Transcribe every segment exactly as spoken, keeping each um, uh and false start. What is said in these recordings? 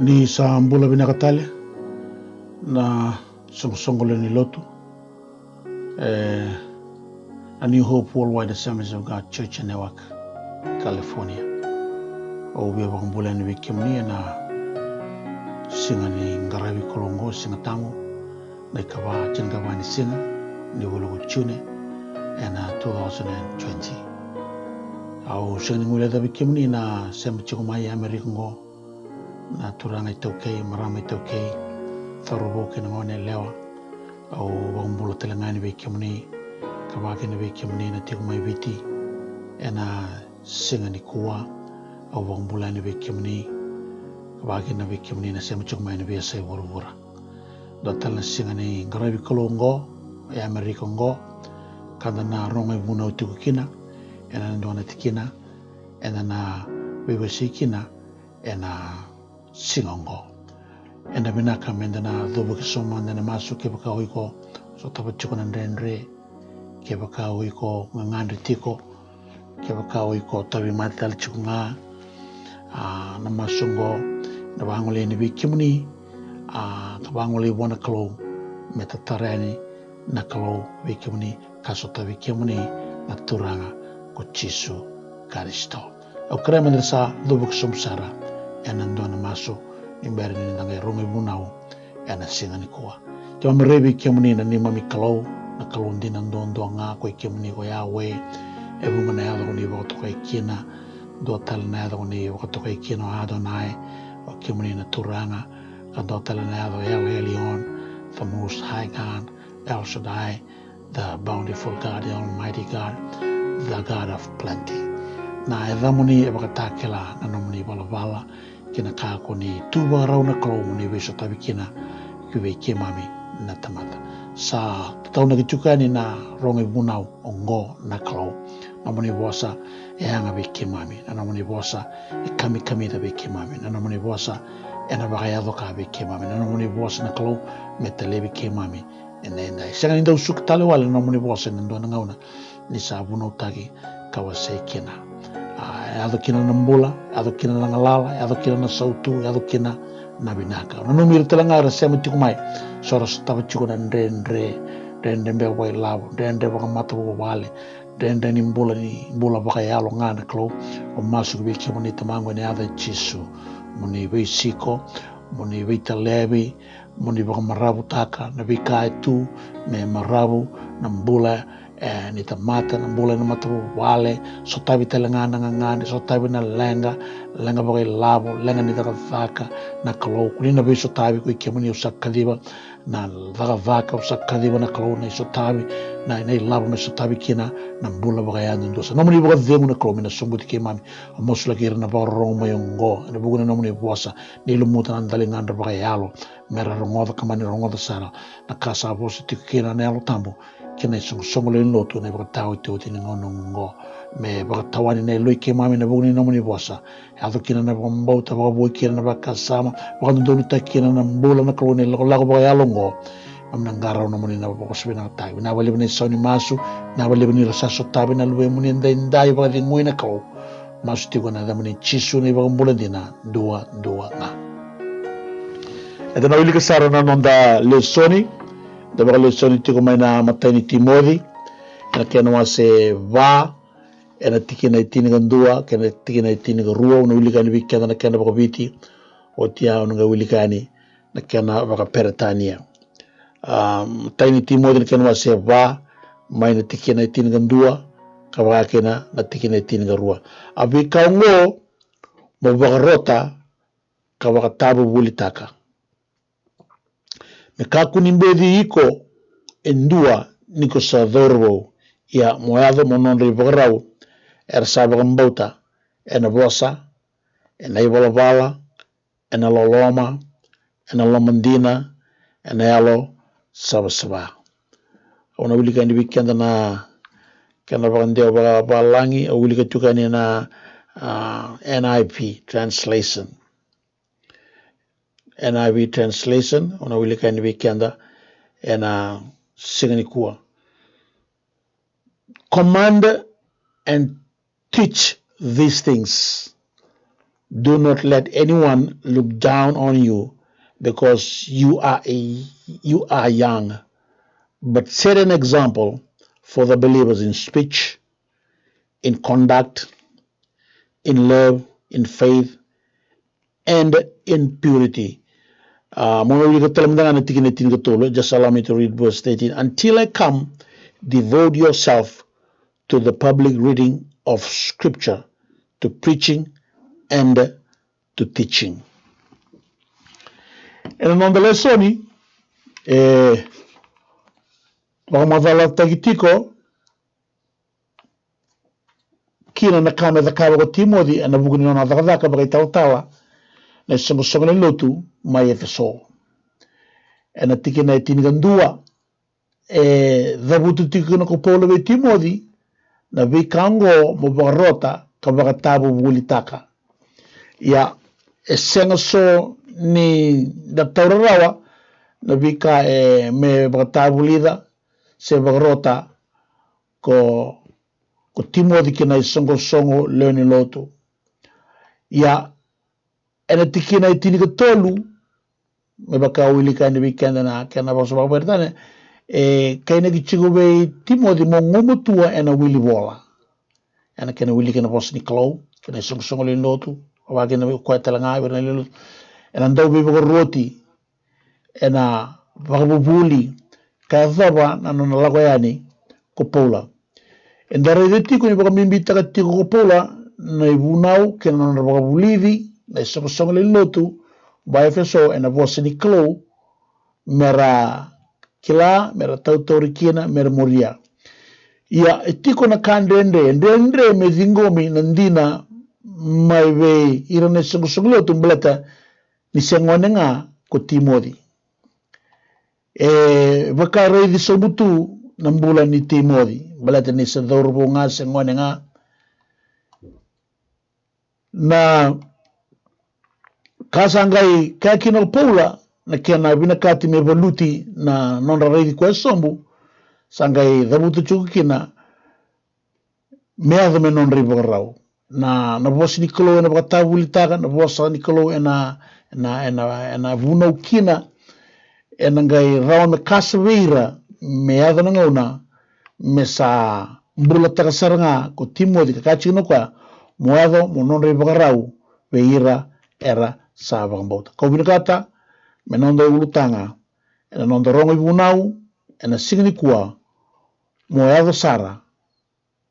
Ni sa bula vinaka tale na soqosoqo lewe ni lotu e na New Hope Worldwide Assemblies of God Church Network, California. Au via vakabula yani vei kemuni ena siga ni qaravi Kalou oqo, Siga Tabu, na ikava, tinikava ni siga ni vula ko June ena two thousand and twenty. Au sega ni guilecavi kemuni na sema tiko mai Amerika oqo, na turaga iTaukei, marama iTaukei, cauravou kei na gone yalewa. Au vakabula tale ga yani vei kemuni, ka vaka kina vei kemuni na tiko mai Viti ena siga nikua. Au vakabula yani vei kemuni, ka vaka kina vei kemuni na sema tiko mai na veiyasai vuravura. Dua tale na siga ni qaravi Kalou oqo e Amerika oqo, ka da na rogo ivunau tiko kina ena dua na tikina eda na veiwasei kina ena siga oqo. Eda vinaka meda na cuva ki sobu mada ena masu. Kevaka o iko sotava tiko na dredre, kevaka o iko gagadre tiko, kevaka o iko tauvimate tale tiko ga, a, na masu oqo na vagolei yani vei kemuni, a, ka vagolei vua na Kalou me tatara yani na Kalou vei kemuni, ka sotavi kemuni na Turaga ko Jisu Karisito. Au kerea meda sa cuva ki sobu sara ena dua na masu ni bera ni da qai rogo ivunau ena siga nikua. Keimami rai vei kemuni na neimami Kalou, na Kalou dina duadua ga ko i kemuni ko Yahweh. E vuqa na yaca ko ni vakatokai kina, dua tale na yaca ko ni vakatokai kina o Adonai, o kemuni na Turaga, ka dua tale na yaca o El Elyon, the Most High God, El Shaddai, the Bountiful God, the Almighty God, the God of Plenty. Na yacamuni e vakatakila na nomuni valavala kei na ka ko ni tu vakarau na Kalou mo ni veisotavi kina ki vei keimami na tamata. Sa tataunaki tiko yani na rogo ivunau oqo na Kalou. Nomuni vosa e yaga vei keimami, na nomuni vosa e kamikamica vei keimami, na nomuni vosa ena vakayaco ka vei keimami, na nomuni vosa na Kalou me talevi keimami ena edai. Sega ni dau suka tale wale na nomuni vosa ena dua na gauna ni sa vunautaki ka wasei kina. A, yaco kina na bula, yaco kina na galala, yaco kina na sautu, yaco kina na vinaka. Nanumi ira tale ga era sema tiko mai, so ra sotava tiko na dredre, dredre beka vakailavo, dredre vakamatavuvale, dredre ni bula, ni bula vakayalo ga na Kalou. Au masu ki vei kemuni Tamaqu ena yaca i Jisu, mo ni veisiko, mo ni veitalevi, mo ni vakamaravutaka na veika e tu me maravu na bula e ni tamata, na bula ena matavuvale. Sotavi tale ga na gagadre, sotavi na leqa, leqa vakailavo, leqa ni cakacaka na Kalou. Ko ni na veisotavi ko i kemuni, au sa kaciva na cakacaka, au sa kaciva na Kalou na isotavi, na, na ilavo me sotavi kina na bula vakayadudua. Sa nomuni vakacegu na Kalou me na sobuti keimami. Au masulaki ira na vakarorogo mai oqo ena vuku ni nomuni vosa, ni lumuta na daligadra vakayalo me ra rogoca ka mani rogoca sara na ka sa vosa tiko kina na Yalo Tabu kei na isoqosoqo lewe ni lotu ena ivakataotioti ni gauna oqo. Me vakatawani na yaloi keimami ena vuku ni nomuni vosa. Yaco kina na vakabauta, vakavoui kina na vakasama, vakadodonutaki kina na bula na Kalou ena ilakolako vakayalo oqo. Keimami na qarauna mo ni na vakavinavinakataki. Vinaka vakalevu na isau ni masu, vinaka vakalevu ni ra sa sotavi na luvemuni edaidai, vakacegui na Kalou. Masu tiko ena yacamuni Jisu na iVakabula dina duadua ga. Eda na wilika sara na noda lesoni, da vakalesoni tiko mai na imatai ni Timoci, ena kena wase va, ena tikina e tinikadua kei na tikina e tinikarua. Au na wilika yani vei keda na kena vakaviti, oti au na qai wilika yani na kena vakaperetania. A, imatai ni Timoci na kena wase va, mai na tikina e tinikadua ka vaka kina na tikina e tinikarua. A veika oqo mo vakarota ka vakatavuvulitaka, me kakua ni beci iko e dua ni ko sa cauravou, ia mo yaco mo nodra ivakarau era sa vakabauta ena vosa, ena ivalavala, ena loloma, ena lomadina, ena yalo savasava. Au na wilika yani vei keda na kena vakadewa vakavalagi, au wilika tiko yani na, a, N I V translation. N I V translation, au na wilika yani vei keda ena siga nikua. Command and teach these things. Do not let anyone look down on you because you are a, you are young, but set an example for the believers in speech, in conduct, in love, in faith, and in purity. Uh, mo na wilika tale mada ga na tikina e tinikatolu. Just allow me to read verse thirteen. Until I come, devote yourself to the public reading of scripture, to preaching, and to teaching. Ena noda lesoni, e vakamacalataki tiko kina na ka me cakava ko Timoci ena vuku ni nona cakacaka vakaitalatala na isoqosoqo ni lotu mai Efeso. Ena tikina e tinikadua, e cavuta tiko kina ko Paula vei Timoci na veika oqo mo vakarota ka vakatavuvulitaka. Ia, e sega so ni da taura rawa na veika e me vakatavulica se vakarota ko, ko Timoci ki na isoqosoqo lewe ni lotu. Ia, ena tikina e tinikatolu, me vaka au wilika yani vei keda na kena vosa vakaVeritania, e kainaki tiko vei Timoci mo gumatua ena wilivola. Ena kena wiliki ena vosa ni Kalou ki na isoqosoqo lewe ni lotu, vaka kina vei koya tale ga vei ira na lewe ni lotu, ena dau veivakaroti, ena vakavuvuli ka yacova na nona lako yani ko Paula. Eda raica tiko ni vakabibitaka tiko ko Paula na ivunau kei na nodra vakavulici na isoqosoqo lewe ni lotu vaka-Efeso ena vosa ni Kalou, mera kila, mera tautauri kina, mera muria. Ia, e tiko na ka dredre, dredre me ciqomi na dina mai vei ira na isoqosoqo lewe ni lotu baleta ni se gone ga ko Timoci. E vakaraici sobu tu na bula ni Timoci baleta ni se cauravou ga, se gone ga. Na ka sa qai kaya kina o Paula, na kena vinakati me valuti na nodra raici koya sobu, sa qai cavuta tiko kina me yaco me nodra ivakarau. Na, na vosa ni Kalou ena vakatavulitaka, na vosa ni Kalou ena, ena, ena, ena vunau kina, ena qai rawa me kasa vei ira me yaco na gauna me sa bulataka sara ga ko Timoci, ka kaya tiko na koya mo yaco mo nodra ivakarau vei ira era sa vakabauta. Kau vinakata me noda ulutaga ena noda rogo ivunau ena siga nikua, mo yaco sara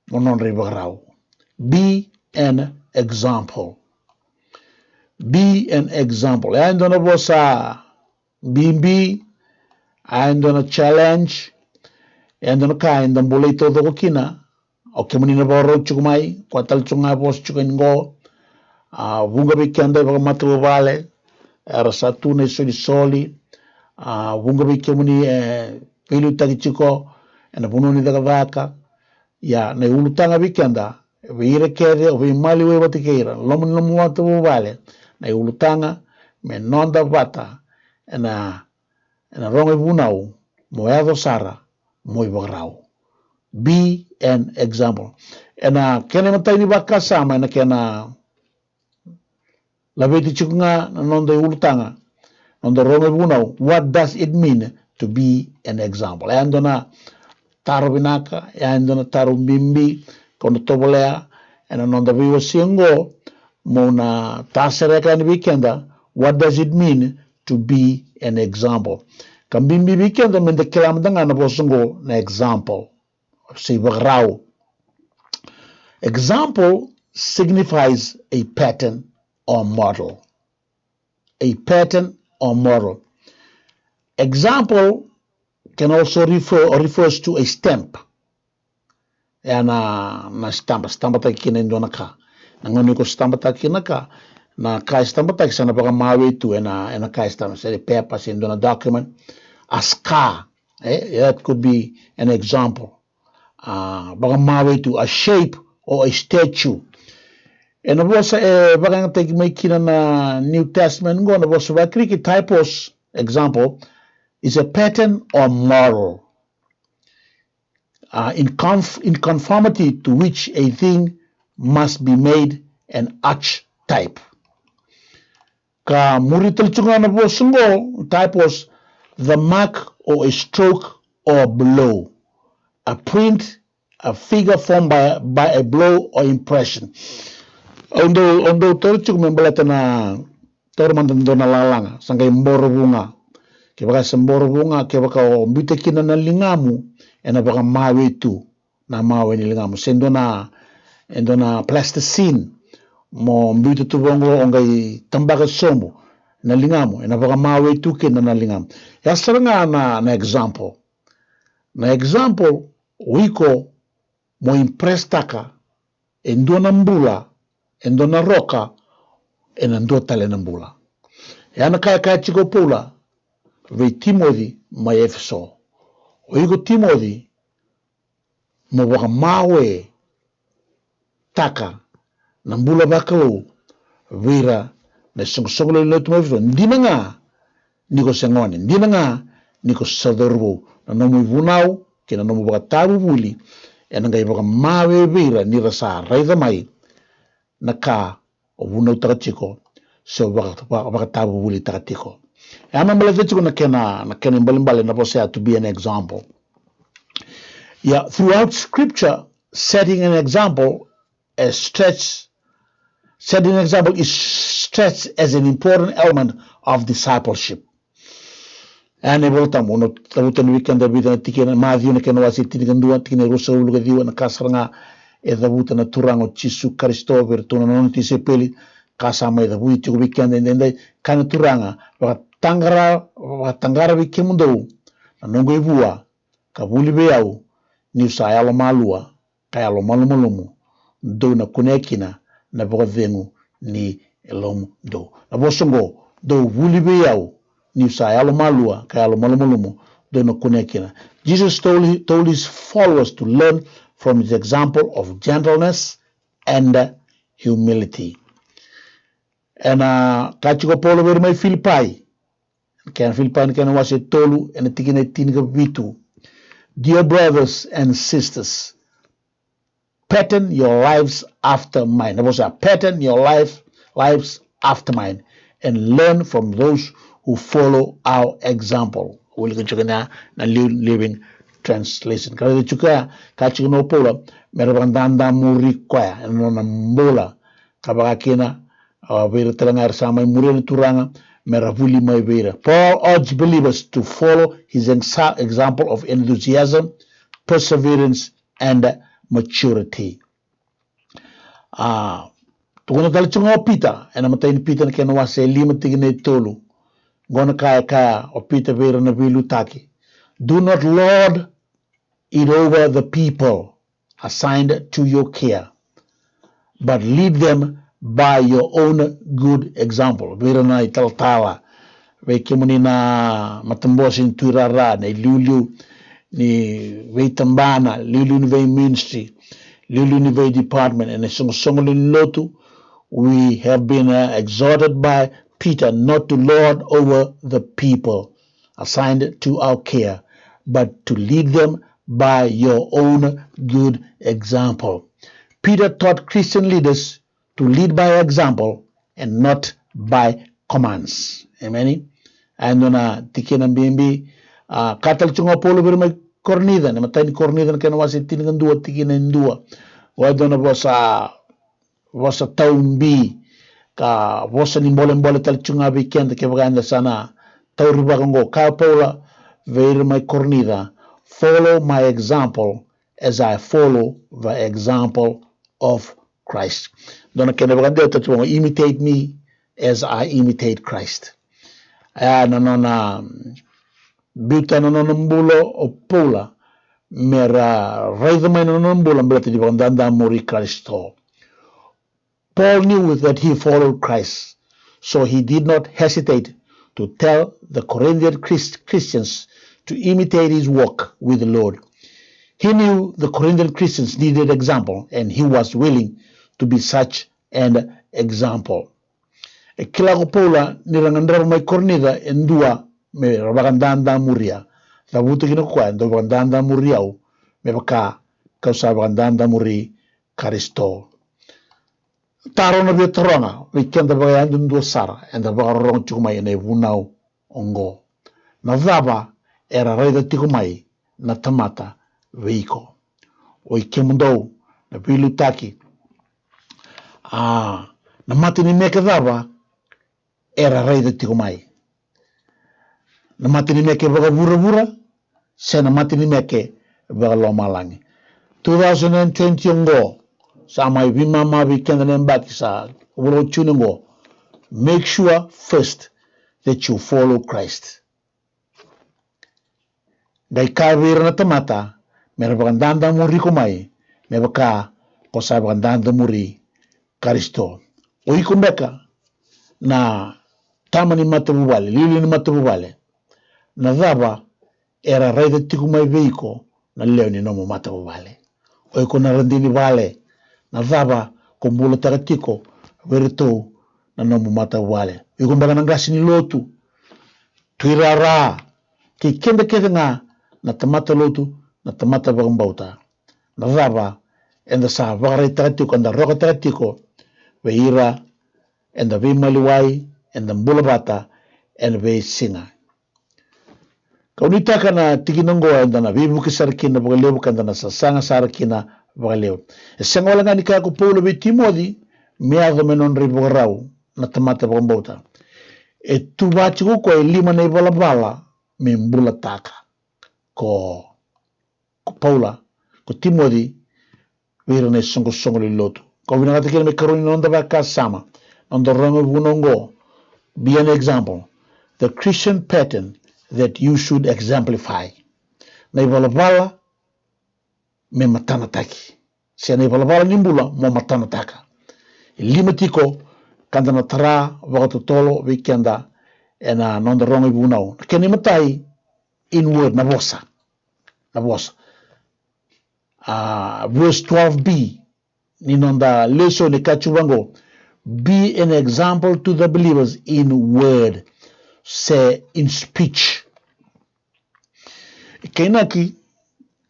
mo nodra ivakarau. Be an example. Be an example. E a dua na vosa bibi, a e dua na challenge, e dua na ka eda bolei taucoko kina. O kemuni na vakarorogo tiko mai, koya tale tiko ga e vosa tiko yani qo. A, vuqa vei keda e vakamatavuvale era sa tu na isolisoli. A, vuqa vei kemuni e veiliutaki tiko ena vanua ni cakacaka. Ia, na iulutaga vei keda, vei ira kece o veimaliwai vata kei ira, loma ni loma matavuvale, na iulutaga me noda vata ena, ena rogo ivunau mo yaco sara mo ivakarau. Be an example. Ena kena imatai ni vakasama, ena kena laveti tiko ga na noda iulutaga, noda rogo ivunau, what does it mean to be an example? E a dua na taro vinaka, e a dua na taro bibi, kau na tovolea ena noda veiwasei oqo mo na tasereka yani vei keda, what does it mean to be an example? Ka bibi vei keda meda kila mada ga na vosa oqo na example, se ivakarau. Example signifies a pattern or model. A pattern or model. Example can also refer or refers to a stamp. E a na, na stamp, stamptaki kina e dua na ka. Na gauna iko stamptaki kina na ka, na ka e stamptaki sa na vakamawe tu ena, ena ka e stamp, se pepa, se dua na document. A scar, eh, that could be an example. A, vakamawe tu, a shape or a statue. Ena vosa e vakayagataki mai kina na New Testament qo, na vosa vakaGiriki, typos, example, is a pattern or model, uh, in conf-, in conformity to which a thing must be made, an archetype. Ka muri tale tiko ga na vosa oqo, typos, the mark or a stroke or a blow, a print, a figure formed by, by a blow or impression. Au dau, au dau taura tiko me baleta na, taura mada dua na lalaga, sa qai boro vuqa. Kevaka sa boro vuqa, kevaka o biuta kina na ligamu, ena vakamawe tu na mawe ni ligamu. Se dua na, e dua na plasticine mo biuta tu vaqo, o qai tabaka sobu na ligamu, ena vakamawe tu kina na ligamu. Ya sara ga na, na example. Na example, o iko mo impress-taka e dua na bula, e dua na roka ena dua tale na bula. Ya na ka e kaya tiko o Paula vei Timoci mai Efeso. O iko Timoci, mo vakamawetaka na bula vakalou vei ira na isoqosoqo lewe ni lotu mai Efeso. Dina ga ni ko se gone, dina ga ni ko sa cauravou, na nomu ivunau kei na nomu vakatavuvuli ena qai vakamawe vei ira ni ra sa raica mai na ka o vunautaka tiko se o vaka, vaka, vakatavuvulitaka tiko. E a me baleta tiko na kena, na kena ibalebale na vosa ya, to be an example. Yeah, throughout scripture, setting an example as stretch, setting an example is stretched as an important element of discipleship. Ena iVolatabu, au na cavuta vei keda e vica na tikina. Maciu na kena wase tinikadua, tikina e ruasagavulu ka ciwa, na ka sara ga e cavuta na Turaga o Jisu Karisito vei iratou na nona tisaipeli, ka sa mai cavuti tiko vei keda edaidai. Kaya na Turaga, vakataqara, vakataqara vei kemudou na noqu ivua, ka vuli vei au, niu sa yalomalua ka yalomalumalumu, dou na kunea kina na vakacegu ni yalomudou. Na vosa oqo, dou vuli vei au, niu sa yalomalua ka yalomalumalumu, dou na kunea kina. Jesus told, told his followers to learn from his example of gentleness and humility. Ena kaya tiko o Paula vei ira mai Filipai, kena Filipai na kena wase tolu, ena tikina e tinikavitu. Dear brothers and sisters, pattern your lives after mine. Na vosa, pattern your life, lives after mine, and learn from those who follow our example. Wilika tiko na, na New Living Translation. Ka raica tiko ya, kaya tiko o Paula, mera vakadadamuri koya ena nona bula, ka vaka kina, a, vei ira tale ga era sa mai muria na Turaga, mera vuli mai vei ira. Paul urged believers to follow his exa-, example of enthusiasm, perseverance, and maturity. A, tukuna tale tiko ga o Pita, ena imatai ni Pita na kena wase e lima, tikina e tolu. Qo na ka e kaya o Pita vei ira na veiliutaki. Do not lord it over the people assigned to your care, but lead them by your own good example. Vei ira na italatala, vei kemuni na matabose ni tuirara, na iliuliu ni veitabana, liuliu ni vei ministry, liuliu ni vei department, ena isoqosoqo lewe ni lotu, we have been, uh, exhorted by Peter not to lord over the people assigned to our care, but to lead them by your own good example. Peter taught Christian leaders to lead by example and not by commands. Amen. Ena dua na tikina bibi, a, kaya tale tiko ga o Paula vei ira mai Korinica, na imatai ni Korinica na kena wase tinikadua, tikina e dua. Oya e dua na vosa, vosa taubi, ka vosa ni bolebole tale tiko ga vei keda kevaka eda sa na tauri vaka oqo. Kaya o Paula vei ira mai Korinica, follow my example as I follow the example of Christ. Dua na kena vakadewataki vaqo, imitate me as I imitate Christ. Ena nona biuta na nona bula o Paula, mera raica mai na nona bula baleta ni vakadadamuri Karisito. Paul knew that he followed Christ, so he did not hesitate to tell the Corinthian Christ-, Christians to imitate his walk with the Lord. He knew the Corinthian Christians needed example, and he was willing to be such an example. E kila ko Paula ni ra gadreva mai Korinica e dua me ra vakadadamuria. Cavuta kina ko koya, dou vakadadamuri au me vaka kau sa vakadadamuri Karisito. Taro na via taroga vei keda vakayadudua sara eda vakarorogo tiko mai ena ivunau oqo. Na cava era raica tiko mai na tamata vei iko? O i kemudou na veiliutaki, a, na mata ni meke cava era raica tiko mai? Na mata ni meke vakavuravura se na mata ni meke vakalomalagi? Two thousand and twenty oqo sa mai veimama vei keda na yabaki sa vula o June oqo. Make sure first that you follow Christ. Qai kaya vei ira na tamata me ra vakadadamuri iko mai me vaka ko sa vakadadamuri Karisito. O iko beka na tama ni matavuvale, liuliu ni matavuvale, na cava era raica tiko mai vei iko na lewe ni nomu matavuvale? O iko na radini vale, na cava ko bulataka tiko vei iratou na nomu matavuvale? O iko beka na qase ni lotu, tuirara, kei keda kece ga na tamata lotu, na tamata vakabauta, na cava eda sa vakaraitaka tiko, eda rokataka tiko vei ira eda veimaliwai, eda bula vata ena veisiga? Kau nuitaka na tikina oqo eda na veivuke sara kina vakalevu ka da na sasaga sara kina vakalevu. E sega wale ga ni kaya ko Paula vei Timoci me yaco me nodra ivakarau na tamata vakabauta. E tu vata tiko o koya e lima na ivalavala me bulataka ko, ko Paula, ko Timoci, vei ira na isoqosoqo ni lotu. Kau vinakata kina me karua ni noda vakasama, noda rogo vuna oqo. Be an example, the Christian pattern that you should exemplify. Na ivalavala me matanataki, se na ivalavala ni bula mo matanataka. E lima tiko ka da na tara vakatotolo vei keda ena noda rogo ivunau. Na kena imatai, in word, na vosa. Na vosa. A, verse twelve b ni noda lesoni e kaya tiko vaqo: "Be an example to the believers in word," se in speech. E kainaki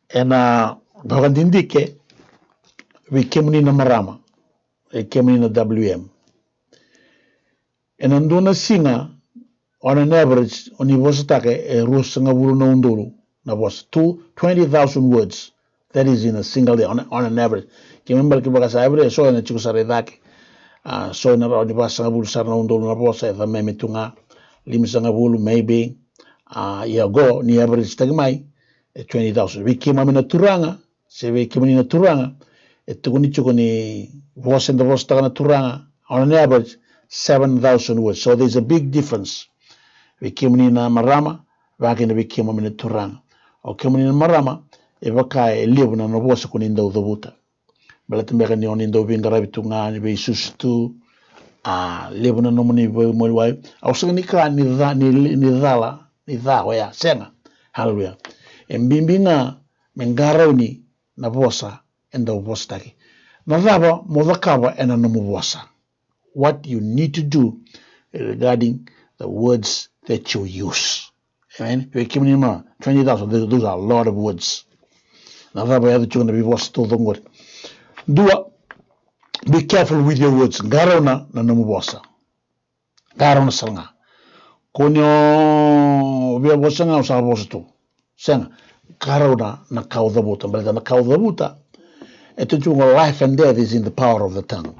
ena vakadidike vei kemuni na marama, vei kemuni na W M. Ena dua na siga, on an average, o ni vosataka e ruasagavulu na udolu na vosa, two, twenty thousand words. That is in a single day, on, on an average. Keimami bale kevaka sa average, so ena tiko sara i cake. A, so ena rawa ni vasagavulu sara na udolu na vosa, e cameme tu ga, limasagavulu, maybe. A, ia qo, ni average taki mai, e twenty thousand. Vei keimami na turaga, se vei kemuni na turaga, e tukuni tiko ni vosa eda vosataka na turaga, on an average, seven thousand words. So there's a big difference. Vei kemuni na marama, vaka kina vei kemuni na turaga. O kemuni na marama, e vaka e levu na, na vosa ko ni dau cavuta. Baleta beka ni o ni dau veiqaravi tu ga, ni veisusu tu, a, levu na nomuni veimaliwai. Au sega ni kaya ni ca-, ni, ni cala, ni ca oya, sega. Hallelujah. E bibi ga me qarauni na vosa e dau vosataki. Na cava mo cakava ena nomu vosa? What you need to do regarding the words that you use. Amen. Vei kemuni na twenty thousand, those, those are a lot of words. Na cava e yaco tiko na veivosa taucoko qori? Dua, be careful with your words. Qarauna na nomu vosa. Qarauna sara ga. Ko ni o via vosa ga, au sa vosa tu. Sega. Qarauna na ka o cavuta. Baleta na ka o cavuta, e tu tiko, life and death is in the power of the tongue.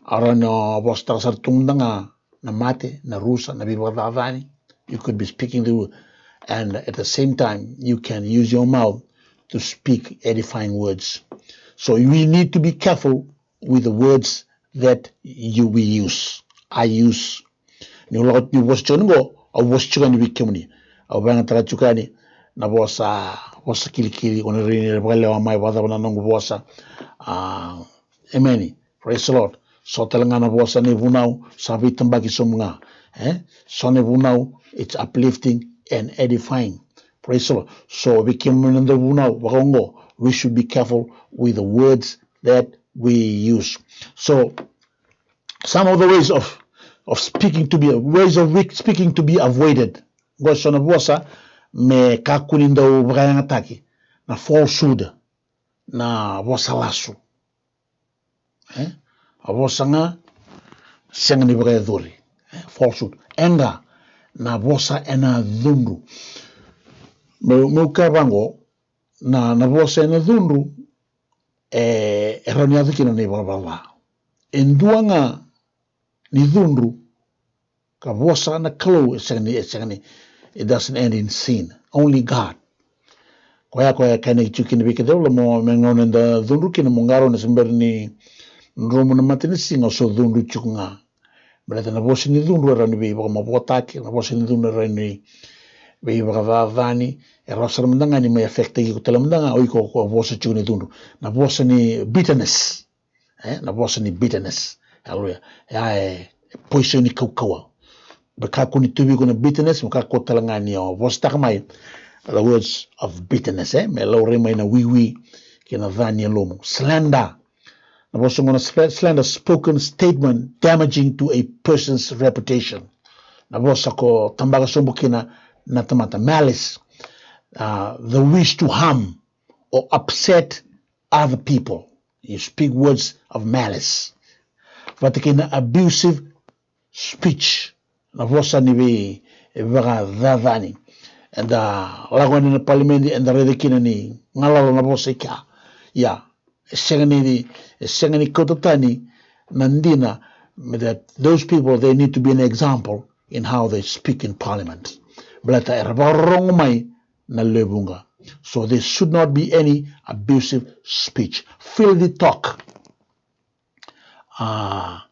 A rawa ni o vosataka sara tu mada ga na mate, na rusa, na veivakacacani. You could be speaking the word. And at the same time, you can use your mouth to speak edifying words. So we need to be careful with the words that you, we use, I use. Niu lako, niu vosa tiko yani qo, au vosa tiko yani vei kemuni. Au vakayagataka tiko yani na vosa, vosa kilikili, o na rawa ni vakalewa mai vakacava na noqu vosa. A, emeni. Praise the Lord. So tale ga na vosa ni vunau, sa veitabaki sobu ga. E? So na vunau, it's uplifting and edifying. Praise the Lord. So vei kemuni na dau vunau vaka oqo, we should be careful with the words that we use. So, some of the ways of, of speaking to be, ways of weak speaking to be avoided. Qo e so na vosa me kakua ni dau vakayagataki, na falsehood, na vosa lasu. E? A vosa ga sega ni vakayacori. E, falsehood. E ga na vosa ena cudru. Meu, meu kaya vaqo, na, na vosa ena cudru, e, e rawa ni yaco kina na ivalavala ca. E dua ga ni cudru ka vosa na Kalou, e sega ni, e sega ni, it doesn't end in sin. Only God. Koya, koya e kaya na i tiko kina vei keda, mo, me gauna eda cudru kina mo qarauna se bera ni dromu na matanisiga, o sa cudru tiko ga. Baleta na vosa ni cudru e rawa ni veivakamavoataki, na vosa ni cudru e rawa ni veivakacacani, e rawa sara mada ga ni mai affect-taki iko tale mada ga o iko ko vosa tiko ni cudru. Na vosa ni bitterness. E, na vosa ni bitterness. Hallelujah. Ya e, e poison ni kaukauwa. Me kakua ni tu vei iko na bitterness, me kakua tale ga ni o vosataka mai the words of bitterness, e, me laurai mai na wiwi kei na ca ni yalomu. Slander. Na vosa qo na sla-, slander, spoken statement damaging to a person's reputation. Na vosa ko tabaka sobu kina na tamata. Malice, uh, the wish to harm or upset other people. You speak words of malice. Vata kei na abusive speech, na vosa ni vei, e, vakacacani. Eda lako yani na palimedi, eda raica kina ni galala na vosa i kea. Ia, e sega ni, e sega ni kauta tani na dina, that those people, they need to be an example in how they speak in parliament. Baleta era vakarorogo mai na lewe vuqa. So there should not be any abusive speech. Filthy talk. A,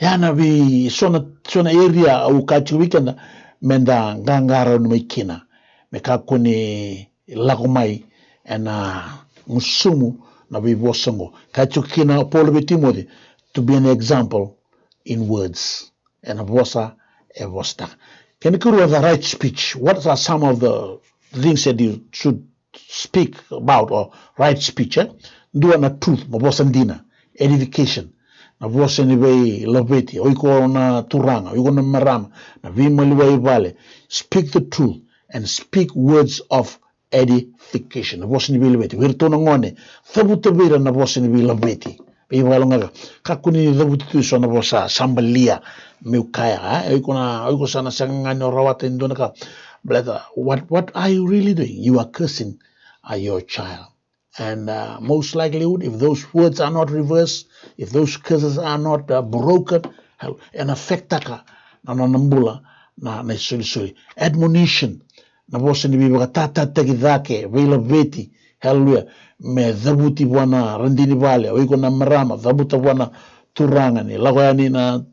ya na vei so na, so na area au kaya tiko vei keda meda qaqarauni mai kina, me kakua ni lako mai ena gusumu na veivosa oqo. Kaya tiko kina o Paula vei Timoci, to be an example in words. Ena vosa e vosataka. Kena ikarua, the right speech. What are some of the things that you should speak about, or right speech, e? Dua na truth, na vosa dina, edification, na vosa ni veilaveti, o iko na turaga, o iko na marama, na veimaliwai vale. Speak the truth and speak words of edification, na vosa ni veilaveti. Vei iratou na gone, cavuta vei ira na vosa ni veilaveti. Veivakayaloqaqa. Kakua ni cavuta tu eso na vosa sabalia, meu kaya, e? O iko na, o iko sa na sega ga ni o rawata e dua na ka. Baleta, what, what are you really doing? You are cursing, uh, your child. And, uh, most likelihood, if those words are not reversed, if those curses are not, uh, broken, hell, ena affect-taka na nona bula na, na isolisoli. Admonition, na vosa ni veivakatataitaki cake, veilaveti, hallelujah, me cavuti vua na radini vale, o iko na marama, cavuta vua na turaga ni lako yani na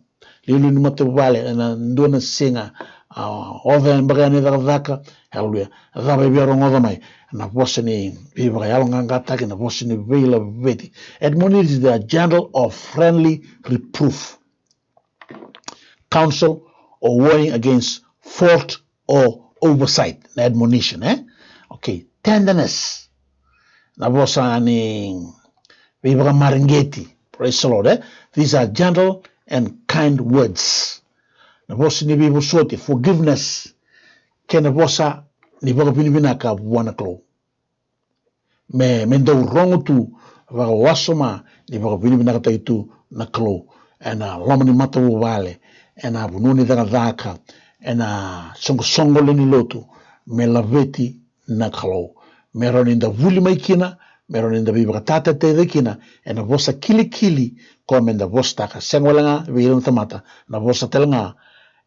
liuliu ni matavuvale ena dua na siga, a, oca yani beka yani e cakacaka, hallelujah. Cava e via rogoca mai? Na vosa ni veivakayaloqaqataki, na vosa ni veilaveti. Admonition is the gentle or friendly reproof, counsel or warning against fault or oversight, na admonition, e? Okay, tenderness. Na vosa ni veivakamareqeti. Praise the Lord, e? These are gentle and kind words. Na vosa ni veivosoti, forgiveness. Kei na vosa ni vakavinavinaka vua na Kalou. Me, me dau rogo tu vakawasoma ni vakavinavinakataki tu na Kalou ena loma ni matavuvale, ena vanua ni cakacaka, ena soqosoqo lewe ni lotu, me laveti na Kalou. Me rawa ni da vuli mai kina, me rawa ni da veivakatataitaki kina ena vosa kilikili koya me da vosataka. Sega wale ga vei ira na tamata, na vosa tale ga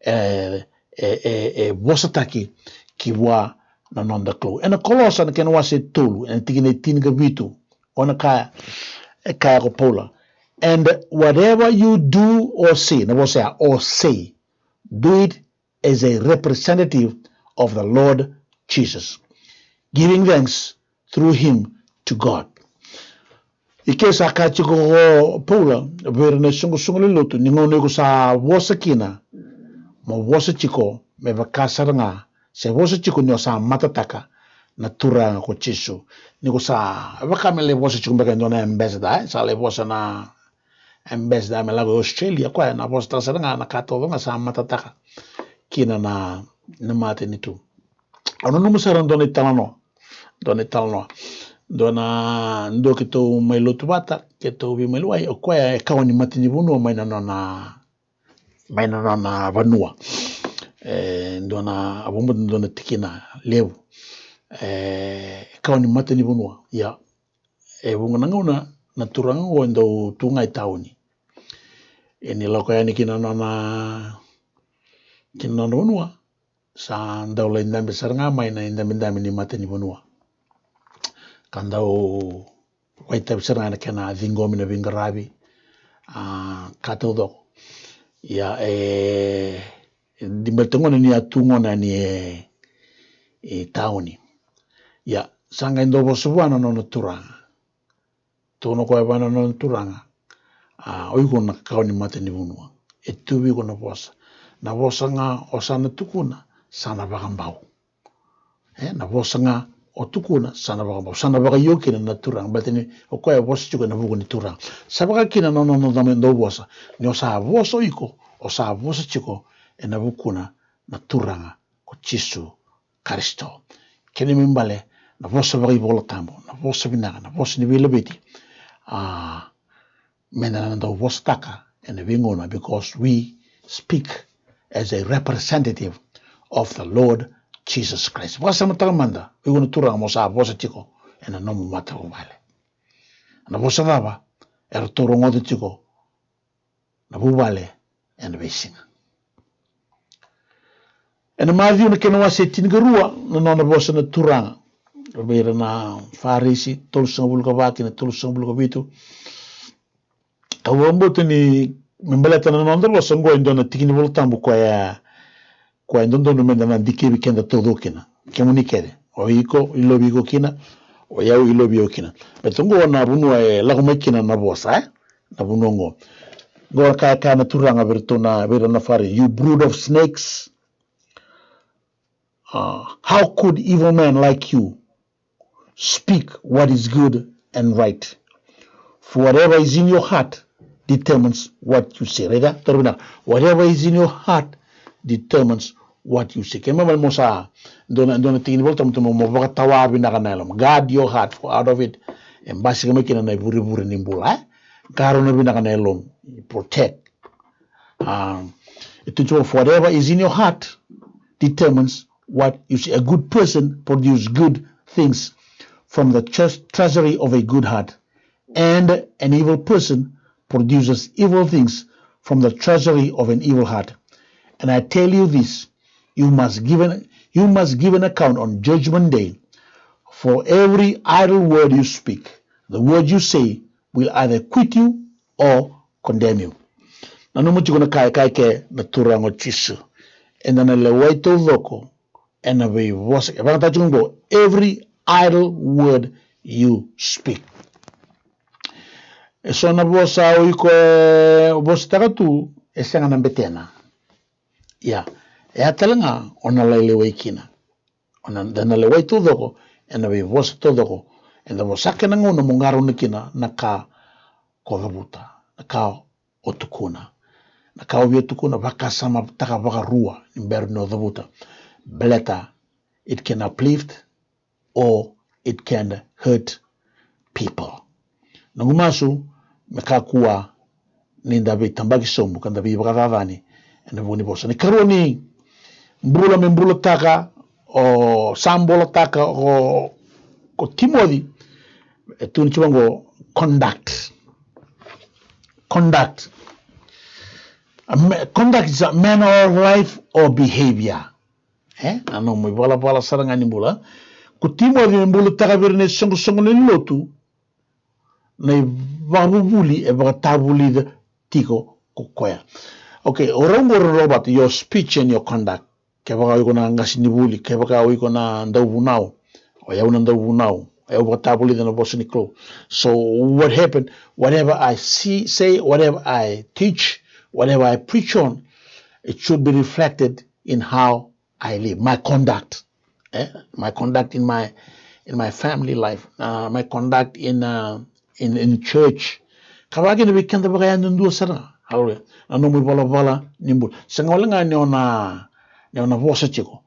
e, e, e, e vosataki ki vua na noda Kalou. Ena Kolosa na kena wase tolu, ena tikina e tinikavitu, o na kaya, e kaya ko Paula, "And whatever you do or say," na vosa ya, "or say, do it as a representative of the Lord Jesus, giving thanks through him to God." I ke sa kaya tiko ko Paula vei ira na isoqosoqo lewe ni lotu, ni gauna iko sa vosa kina, mo vosa tiko me vaka sara ga se vosa tiko ni o sa matataka na Turaga ko Jisu. Ni ko sa, vaka me lai vosa tiko beka e dua na ambassador, e? Sa lai vosa na ambassador me lako i Australia, koya na vosataka sara ga na ka taucoko ga sa matataka kina na, na matanitu. Au nanuma sara dua na italanoa, dua na italanoa. dua na, dua keitou mai lotu vata, keitou veimaliwai, o koya e kawa ni matanivanua mai na nona, mai na nona vanua. E dua na, a vakabauta dua na tikina levu. E kawa ni matanivanua. Ia, e vuqa na gauna na turaga oqo e dau tu ga i tauni. E ni lako yani ki na nona, ki na nona vanua, sa dau lai dabe sara ga mai na idabedabe ni matanivanua. Ka dau vakaitavi sara ga na kena ciqomi na veiqaravi, a, ka taucoko. Ia, e, e di baleta gona ni a tu gona yani e, e tauni. Ia, sa qai dau vosa vua na nona turaga. Tukuna o koya vua na nona turaga, a, o iko na kawa ni matanivanua. E tu vei iko na vosa. Na vosa ga o sa na tukuna, sa na vakabau. E, na vosa ga o tukuna, sa na vakabau. Sa na vakaio kina na turaga, baleta ni o koya e vosa tiko ena vuku ni turaga. Sa vaka kina na nona, nona, nona dau vosa. Ni o sa vosa o iko, o sa vosa tiko ena vukuna na Turaga ko Jisu Karisito. Kena ibalebale, na vosa vakaivolatabu, na vosa vinaka, na vosa ni veilaveti, a, meda na dau vosataka ena veigauna, because we speak as a representative of the Lord Jesus Christ. Vakasamataka mada, o iko na turaga, mo sa vosa tiko ena nomu matavuvale. Na vosa cava eratou rogoca tiko na vuvale ena veisiga? Ena Maciu na kena wase e tinikarua, na nona vosa na Turaga vei ira na Farisi, tolusagavulu ka va kei na tolusagavulu ka vitu. Au vakabauta ni me baleta na noda vosa oqo e dua na tiki ni Volatabu koya, koya e dodonu meda na dikevi keda taucoko kina. Kemuni kece, o iko, ilovi iko kina, o yau, ilovi au kina. Baleta oqo na vanua e lako mai kina na vosa, e? Na vanua oqo. Oqo na ka e kaya na Turaga vei iratou na, vei ira na Farisi, "You brood of snakes, uh, how could evil men like you speak what is good and right? For whatever is in your heart determines what you say." Raica, taura vinaka. "Whatever is in your heart determines what you say." Kena ibalebale mo sa, dua na, dua na tiki ni Volatabu, mo, mo vakatawa vinaka na yalomu. Guard your heart, for out of it e basika mai kina na ivurevure ni bula, e? Qarauna vinaka na yalomu. Protect. Um, e tukuna, "For whatever is in your heart determines what you say." A good person produces good things from the tre-, treasury of a good heart, and an evil person produces evil things from the treasury of an evil heart. And I tell you this, you must give an, you must give an account on Judgment Day for every idle word you speak. The word you say will either acquit you or condemn you. Nanuma tiko na ka e kaya na Turaga o Jisu. Eda na lewai taucoko ena veivosa. E vakayagataka tiko oqo, every idle word you speak. E so na vosa o iko e vosataka tu, e sega na betena. Ia, e a tale ga o na lai lewai kina. O na, da na lewai taucoko ena veivosa taucoko eda vosataka ena gauna mo qarauna kina na ka ko cavuta, na ka o tukuna. Na ka o via tukuna, vakasamataka vakarua ni bera ni o cavuta. Baleta it can uplift or it can hurt people. Noqu masu me kakua ni da veitabaki sobu ka da veivakacacani ena vuku ni vosa. Na ikarua ni bula me bulataka o, sa bulataka o, ko Timoci, e tukuni tiko oqo, conduct. Conduct. A ma-, conduct is a manner of life or behavior. E, na nomu ivalavala sara ga ni bula. Ko Timoci me bulataka vei ira na isoqosoqo ni lotu na ivakavuvuli e vakatavulica tiko ko koya. Okay, o rau oqo rau lako vata, your speech and your conduct. Kevaka o iko na qasenivuli, kevaka o iko na dauvunau, o yau na dauvunau, o yau vakatavulica na vosa ni Kalou. So what happened, whatever I see, say, whatever I teach, whatever I preach on, it should be reflected in how I live, my conduct, eh? My conduct in my, in my family life, uh, my conduct in, uh, in, in church. Ka vaka kina vei keda vakayadudua sara. Hallelujah. Na nomu ivalavala ni bula. Sega wale ga ni o na, ni o na vosa tiko,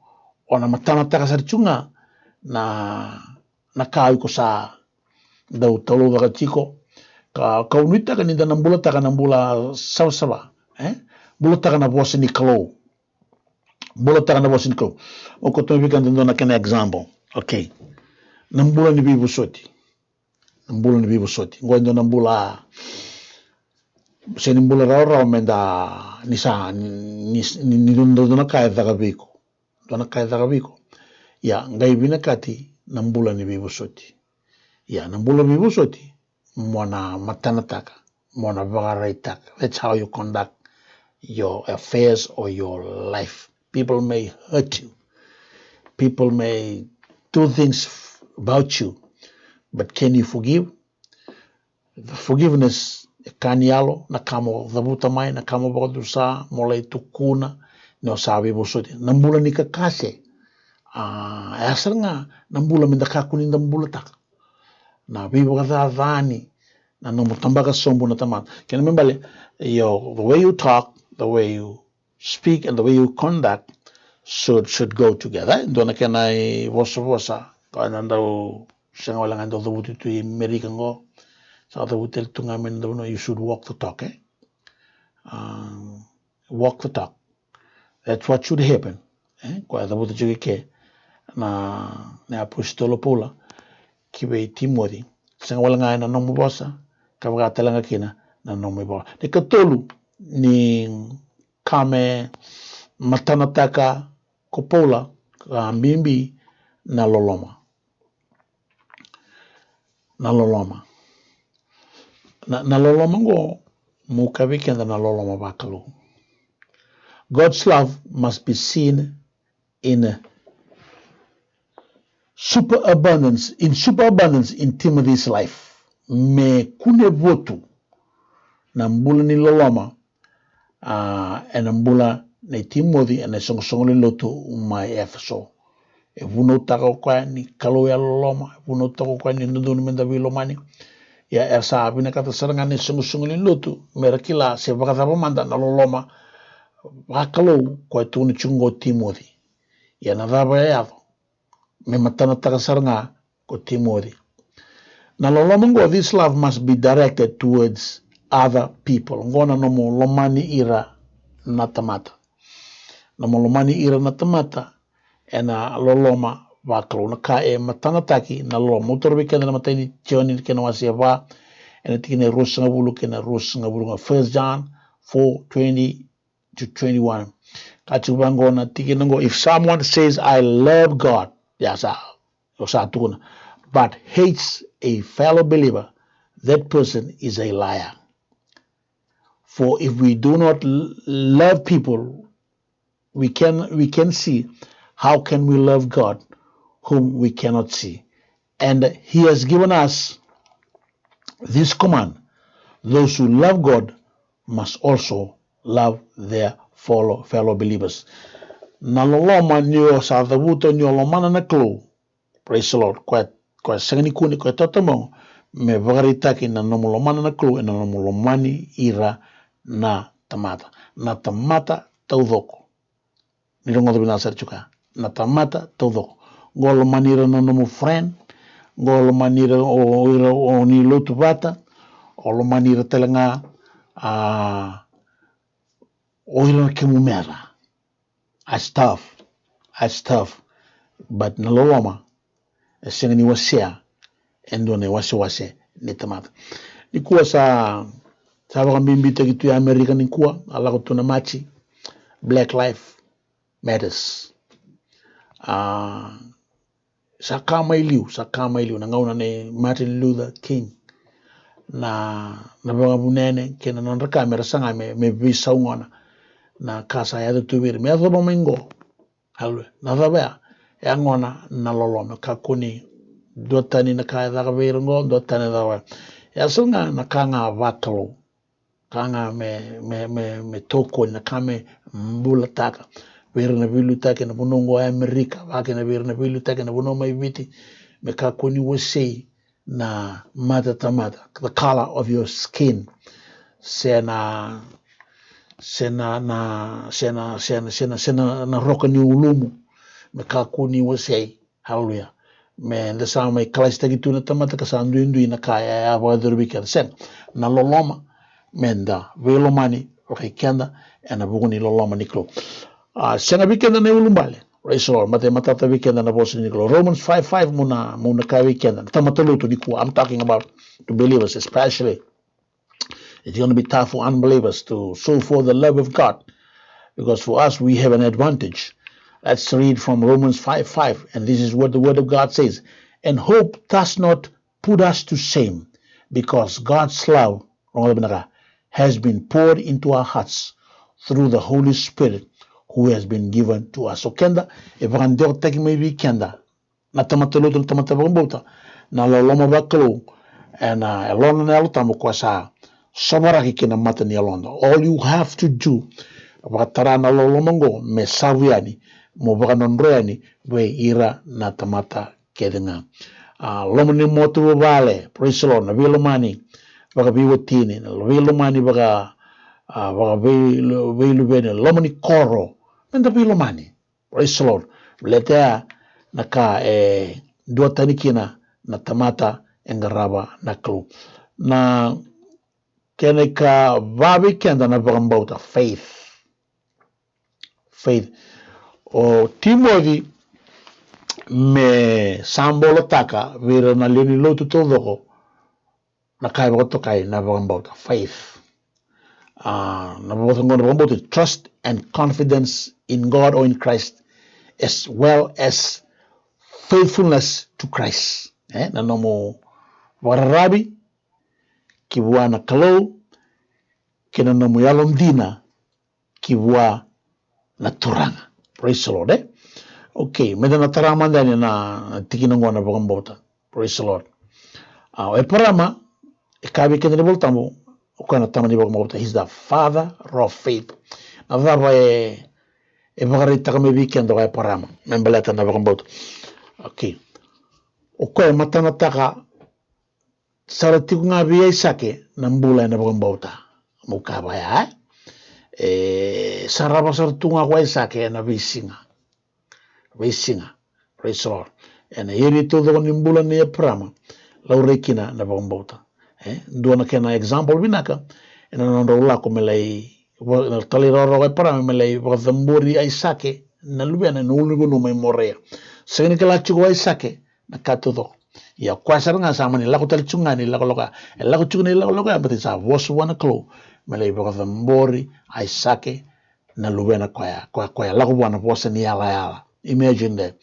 o na matanataka sara tiko ga na, na ka o iko sa dau talaucaka tiko, ka, kau nuitaka ni da na bulataka na bula savasava, e? Bulataka na vosa ni Kalou. Bulataka na vosa ni Kalou. Au kauta mai vei keda e dua na kena example. Okay. Na bula ni veivosoti. Na bula ni veivosoti. Qo e dua na bula, se ni bula rawarawa me da, ni sa, ni, ni, ni, ni dua na ka e caka vei iko. Dua na ka e caka vei iko. Ia, qai vinakati na bula ni veivosoti. Ia, na bula ni veivosoti, mo na matanataka, mo na vakaraitaka. That's how you conduct your affairs or your life. People may hurt you. People may do things f-, about you. But can you forgive? Forgiveness e ka ni yalo, na ka mo cavuta mai, na ka mo vakadusa, mo lai tukuna ni o sa veivosoti. Na bula ni kakase, a, e a sara ga na bula me da kakua ni da bulataka. Na veivakacacani, na nomu tabaka sobu na tamata. Kena me bale, your, the way you talk, the way you speak and the way you conduct should, should go together. E dua na kena ivosavosa, ka na dau sega wale ga dau cavuti tu i Amerika qo. Sa cavuti tale tu ga mai na dau, no, you should walk the talk, e? Um, walk the talk. That's what should happen. E? Koya e cavuta tiko i ke na, na apositolo Paula ki vei Timoci. Sega wale ga ena nomu vosa, ka vaka tale ga kina na nomu ivola. Ni katolu ni ka me matanataka ko Paula, ka bibi na loloma. Na loloma. Na, na loloma qo, mo kaya vei keda na loloma vakalou. God's love must be seen in superabundance, in superabundance in Timothy's life. Me kune votu na bula ni loloma, a, ena bula nei Timoci, ena isoqosoqo ni lotu mai Efeso. E vunautaka o koya ni Kalou e loloma, e vunautaka o koya ni dodonu me da veilomani. Ia era sa vinakata sara ga na isoqosoqo ni lotu me ra kila se vakacava mada na loloma vakalou koya e tukuna tiko qo o Timoci. Ia na cava e yaco? Me matanataka sara ga ko Timoci. Na loloma qo, this love must be directed towards other people. Qo na nomu lomani ira na tamata. Nomu lomani ira na tamata ena loloma vakalou. Na ka e matanataki na loloma. Au taura vei keda na imatai ni Joni kei na wase e va, ena tikina e ruasagavulu kei na ruasagavulu ga, First John four twenty to twenty-one. Ka tiko vaqo na tikina qo, if someone says, "I love God," ia sa, o sa tukuna, "but hates a fellow believer, that person is a liar." For if we do not l-, love people we can, we can see, how can we love God whom we cannot see? And he has given us this command, those who love God must also love their fellow, fellow believers. Na loloma ni o sa cavuta ni o lomana na Kalou, praise the Lord, koya, koya sega ni kune, koya tautauvata, me vakaraitaki na nomu lomana na Kalou ena nomu lomani ira na tamata. Na tamata taucoko. Ni rogoca vinaka sara tiko ya. Na tamata taucoko. Qo lomani ira na nomu friend, qo lomani ira o, ira o ni lotu vata, o lomani ira tale ga, a, o ira na kemu meca. That's tough. That's tough. But na loloma e sega ni wasea e dua na iwasewase ni tamata. Nikua sa, sa vakabibitaki tu e Amerika nikua, a lako tu na maji, Black Life Matters. A, sa ka mai liu, sa ka mai liu na gauna nei Martin Luther King. Na, na vakavunene kei na nodra ka me ra saga me, me veisau gona na ka sa yaco tu vei ira. Me yacova mai qo. Haleluya. Na cava ya? E a gona na loloma. Kakua ni duatani na ka e caka vei ira qo, duatani na cava ya. E a sara ga na ka ga vakalou. Ka ga me, me, me, me tokoni, na ka me bulataka vei ira na veiliutaki ena vanua qo e Amerika, vaka kina vei ira na veiliutaki ena vanua mai Viti, me kakua ni wasei na mata tamata, the color of your skin, se na, se na, na, se na, se na, se na, se na, na roka ni ulumu, me kakua ni wasei. Haleluya. me da sa mai kalaisitaki tu na tamata ka sa duidui na ka e a vakayacori vei keda. Sega, na loloma, me da veilomani vakai keda ena vuku ni loloma ni Kalou. A, sega vei keda na iulubale. Praise the Lord. Mate matata vei keda na vosa ni Kalou. Romans five five, mo na, mo na kaya vei keda na tamata lotu nikua. I'm talking about to believers especially. It's gonna be tough for unbelievers to show for the love of God, because for us, we have an advantage. Let's read from Romans five five, and this is what the word of God says. And hope does not put us to shame, because God's love, rogoca vinaka, has been poured into our hearts through the Holy Spirit who has been given to us. O keda, e vakadewataki mai vei keda na tamata lotu, na tamata vakabauta, na loloma vakalou, ena yalona na Yalo Tabu koya sa sovaraki ki na mata ni yaloda. All you have to do, vakatara na loloma oqo me savu yani, mo vakadrodro yani vei ira na tamata kece ga. A, loma ni matavuvale, praise the Lord, na veilomani vakaveiwatini, na veilomani vaka, a, vakavei-, veiluveni, loma ni koro, me da veilomani. Praise the Lord. Baleta ya na ka e duatani kina na tamata e qarava na Kalou. Na kena ikava vei keda na vakabauta, faith. Faith. O Timoci me sa bolataka vei ira na lewe ni lotu taucoko na ka e vakatokai na vakabauta, faith. A, na vakabauta oqo, na vakabauta, trust and confidence in God or in Christ, as well as faithfulness to Christ. E, na nomu vakararavi ki vua na Kalou, kei na nomu yalodina ki vua na Turaga. Praise the Lord, e? Okay, me da na tara mada yani na, na tikina oqo na vakabauta. Praise the Lord. A, o Eparama, e kaya vei keda na iVolatabu, o koya na tama ni vakabauta. He's the father of faith. Na cava e, e vakaraitaka mai vei keda o Eparama me baleta na vakabauta? Okay. O koya e matanataka sara tiko ga vei Aisake na bula ena vakabauta. Mo kaya vaya, e? E sarava sara tu ga ko Aisake ena veisiga. Veisiga. Praise the Lord. Ena area taucoko ni bula nei Eparama, laurai kina na vakabauta. E, dua na kena example vinaka, ena nodrau lako me lai, na talairawarawa ko Eparama me lai vakacabori Aisake na luvena ena ulunivanua mai Moraia. Sega ni kila tiko o Aisake na ka taucoko. Ia o koya sara ga sa mani lako tale tiko ga ni lakolako ya. E lako tiko na ilakolako ya, baleta ni sa vosa vua na Kalou me lai vakacabori Aisake na luvena koya, koya, koya lako vua na vosa ni yalayala. Imagine that.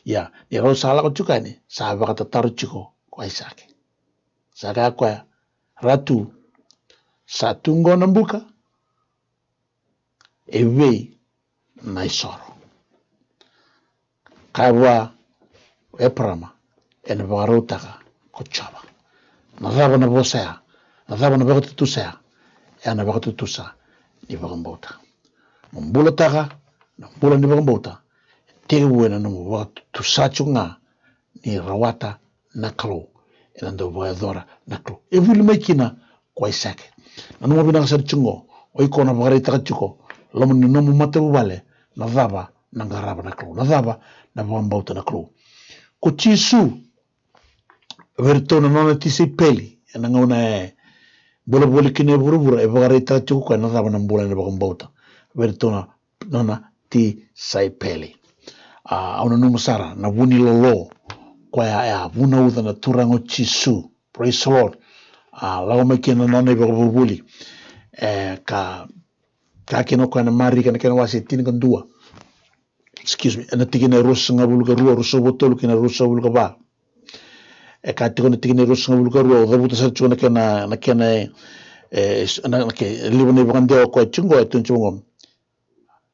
Ia, ni rau sa lako tiko yani, sa vakatataro tiko ko Aisake. Sa kaya koya, Ratu, sa tu qo na buka, e vei na isoro? Kaya vua o Eparama, ena vakarautaka ko Jiova. Na cava na vosa ya? Na cava na vakatutusa ya? Ena vakatutusa ni vakabauta. Mo bulataka na bula ni vakabauta, e tekivu ena nomu vakatutusa tiko ga ni rawata na Kalou, ena dau vakayacora na Kalou. E vuli mai kina ko Aisake. Nanuma vinaka sara tiko qo, o iko na vakaraitaka tiko loma ni nomu matavuvale na cava na qarava na Kalou, na cava na vakabauta na Kalou. Ko Jisu, vei iratou na nona tisaipeli ena gauna e bolebole kina e vuravura, e vakaraitaka tiko koya na cava na bula ena vakabauta vei iratou na nona tisaipeli. A, au nanuma sara na vu ni lolo koya e a vunauca na Turaga o Jisu. Praise the Lord. A, lako mai kina na nona ivakavuvuli. E, ka, ka kina o koya na Marika na kena wase tinikadua. Excuse me, ena tikina e ruasagavulu ka rua, ruasagavulu ka tolu kei na ruasagavulu ka va. E ka tiko na tikina e ruasagavulu ka rua, au cavuta sara tiko na kena, na kena, e, e, na, na ke, levu na ivakadewa koya tiko qo, e tukuna tiko qo,